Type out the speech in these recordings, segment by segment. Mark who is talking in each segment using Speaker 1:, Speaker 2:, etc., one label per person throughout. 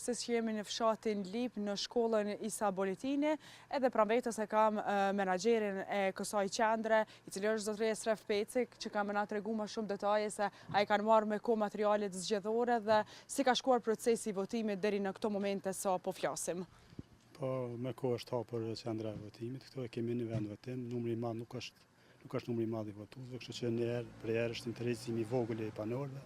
Speaker 1: saktësisht jemi në fshatin Lipë në shkollën Isa Boletini, edhe pranë vetes e kam menaxherin e kësaj qendre, i cili është zotëri Esref Peci, që ka me na tregu më shumë detaje se a i kanë marrë me kohë materialet zgjedhore dhe si ka shkuar procesi i votimit deri në këto momente sa po flasim.
Speaker 2: Po, me kohë është hapur qendra e votimit, këtu e kemi një vend votim, numri i madh nuk është Nuk është numri i madh i votuesve, kështu që një herë për herë është interesimi i vogël i banorëve,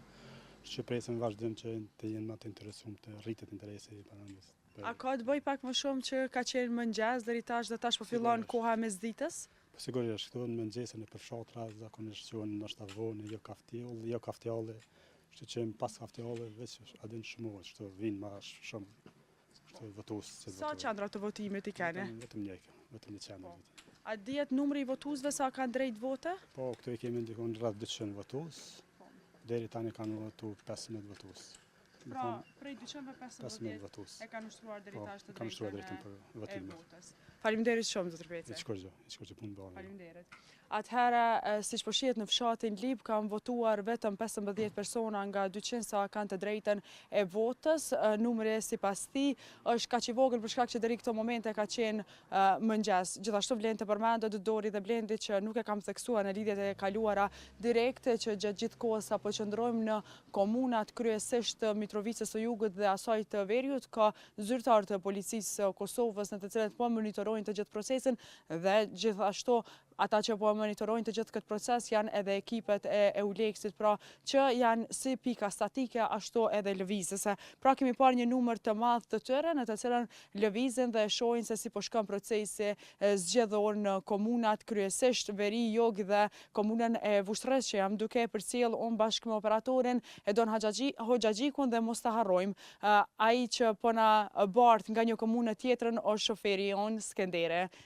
Speaker 2: kështu që presim vazhdim që të jenë më të interesuar, të rritet interesi i banorëve.
Speaker 1: A ka të bëjë pak më shumë që ka qenë mëngjes deri tash dhe tash po fillon koha e mesditës?
Speaker 2: Po sigurisht, këtu në mëngjes nëpër fshatra zakonisht çohen ndoshta vonë, jo kaftjell, jo kaftjalle, kështu që pas kaftjalle veç a din shumohet, kështu vijnë më shumë Kështu votues që
Speaker 1: Sa qendra të votimit i keni?
Speaker 2: Vetëm një, vetëm një qendër. Po.
Speaker 1: A dihet numri i votuesve sa kanë drejt vote?
Speaker 2: Po, këtu i kemi dikun rreth 200 votues. Po. Deri tani kanë votu 15 votues.
Speaker 1: Pra, prej 200 15 votues e kanë ushtruar deri po, tash të
Speaker 2: drejtën e drejtën për votimin.
Speaker 1: Faleminderit shumë zotëri Peci.
Speaker 2: Hiç kurgjë, hiç kurgjë punë mbarë.
Speaker 1: Faleminderit. Atëherë, siç po shihet në fshatin Lipë, kanë votuar vetëm 15 persona nga 200 sa kanë të drejtën e votës. Numri sipas tij është kaq i vogël për shkak që deri këto momente ka qenë mëngjes. Gjithashtu vlen të përmendet Dori dhe Blendi që nuk e kam theksuar në lidhjet e kaluara direkte që gjatë gjithë kohës sa po qëndrojmë në komunat kryesisht të Mitrovicës së Jugut dhe asaj të Veriut ka zyrtarë të policisë së Kosovës në të cilët po monitorojnë të gjithë procesin dhe gjithashtu Ata që po e monitorojnë të gjithë këtë proces janë edhe ekipet e EULEX-it, pra që janë si pika statike ashtu edhe lëvizëse. Pra kemi parë një numër të madh të tyre në të cilën lëvizin dhe shohin se si po shkon procesi zgjedhor në komunat kryesisht veri, jug dhe komunën e Vushtrrisë që jam duke e përcjellë unë bashkë me operatorin Edon Hoxhagjikun dhe mos ta harrojmë ai që po na bart nga një komunë në tjetrën është shoferi jonë Skenderi.